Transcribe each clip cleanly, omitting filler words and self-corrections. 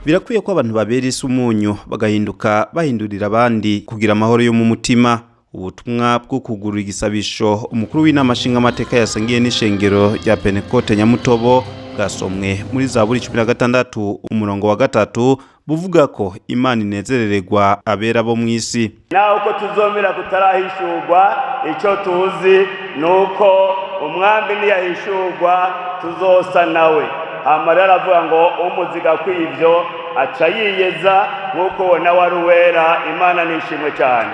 Birakwiye ko abantu babera isi umunyu, bagahinduka, bahindurira abandi kugira amahoro yo mu mutima. Ubutumwa bwo kugurura igisabisho umukuru w'inama nshingamateka yasangiye n'ishengero rya Pentekote Nyamutobo bwasomwe muri Zaburi 16 umurongo wa 3, buvuga ko Imana inezerererwa abera bo mw'isi. Naho uko tuzomera kutarahishurwa, icyo tuzi ni uko umwami niyahishurwa tuzosa nawe. Hama rero aravuga ngo umuziga kw'ivyo aca yiyeza nk'uko uwo nawe ari uwera. Imana nishimwe cyane.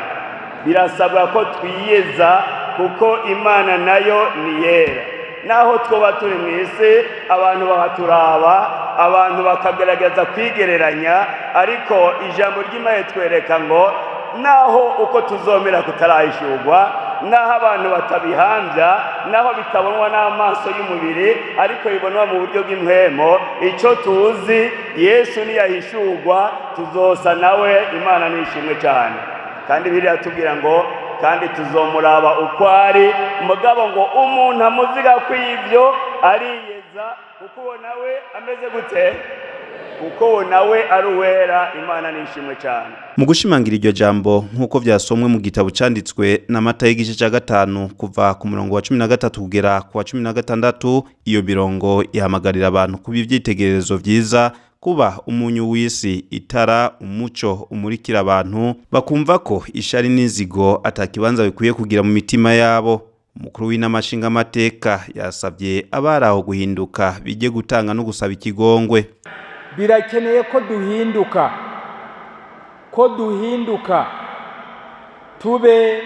Birasabwa ko twiyeza kuko Imana nayo ni yera. Naho twoba turi mu isi, abantu bakaturaba, abantu bakagerageza kwigereranya, ariko ijambo ry'Imana ritwereka ngo naho uko tuzomera kutarahishurwa, naho abantu batabihambya, naho bitabonwa n'amaso y'umubiri ariko bibonwa mu buryo bw'impwemo, icyo tuzi, Yesu niyahishurwa tuzosa nawe. Imana nishimwe cyane. Kandi biriya tubwira ngo kandi tuzomuraba uko ari. Mugabo ngo umuntu amuziga kw'ibyo ariyeza kuko uwo nawe ameze gute? Kuko uwo nawe ari uwera. Imana nishimwe cyane. Mu gushimangira iryo jambo nk'uko vyasomwe mu gitabo canditswe na Matayo igice ca 5 kuva ku murongo wa 13 kugera ku wa 16, iyo mirongo ihamagarira abantu kuba ivyitegererezo vyiza, kuba umunyu w'isi, itara, umuco umurikira abantu, bakumva ko ishari n'inzigo atakibanza bikwiye kugira mu mitima yabo. Umukuru w'inama nshingamateka yasabye abari aho guhinduka, bijye gutanga no gusaba ikigongwe. Birakeneye ko duhinduka, ko duhinduka tube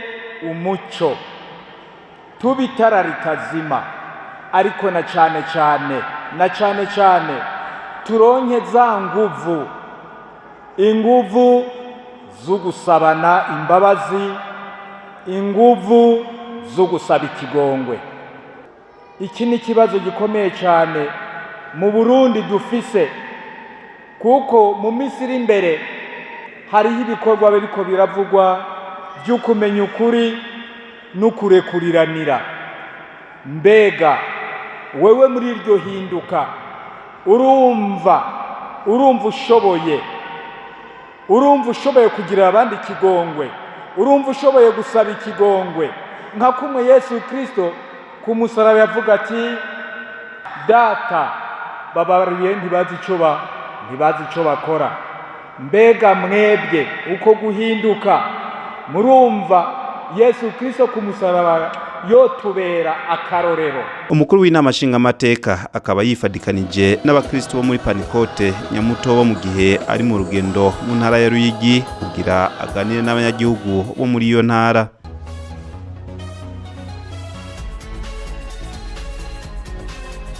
umuco, tube itara ritazima, ariko na cane cane, na cane cane turonke za nguvu, inguvu zo gusabana imbabazi, inguvu zo gusaba ikigongwe. Iki ni ikibazo gikomeye cyane mu Burundi dufise, kuko mu minsi iri imbere hariho ibikorwa biriko biravugwa byo kumenya ukuri no kurekuriranira. Mbega wewe muri iryo hinduka urumva ushoboye, urumva ushoboye kugirira abandi ikigongwe, urumva ushoboye gusaba ikigongwe nka kumwe Yesu Kristo ku musaraba yavuga ati: "Data, babariye, ntibazi ico bakora"? Mbega mwebwe uko guhinduka murumva Yesu Kristo ku musaraba yotubera akarorero? Umukuru w'inama nshingamateka akaba yifadikanije n'abakristo bo muri Panikote Nyamutobo mu gihe ari mu rugendo mu ntara ya Ruyigi kugira aganire n'abanyagihugu bo muri iyo ntara.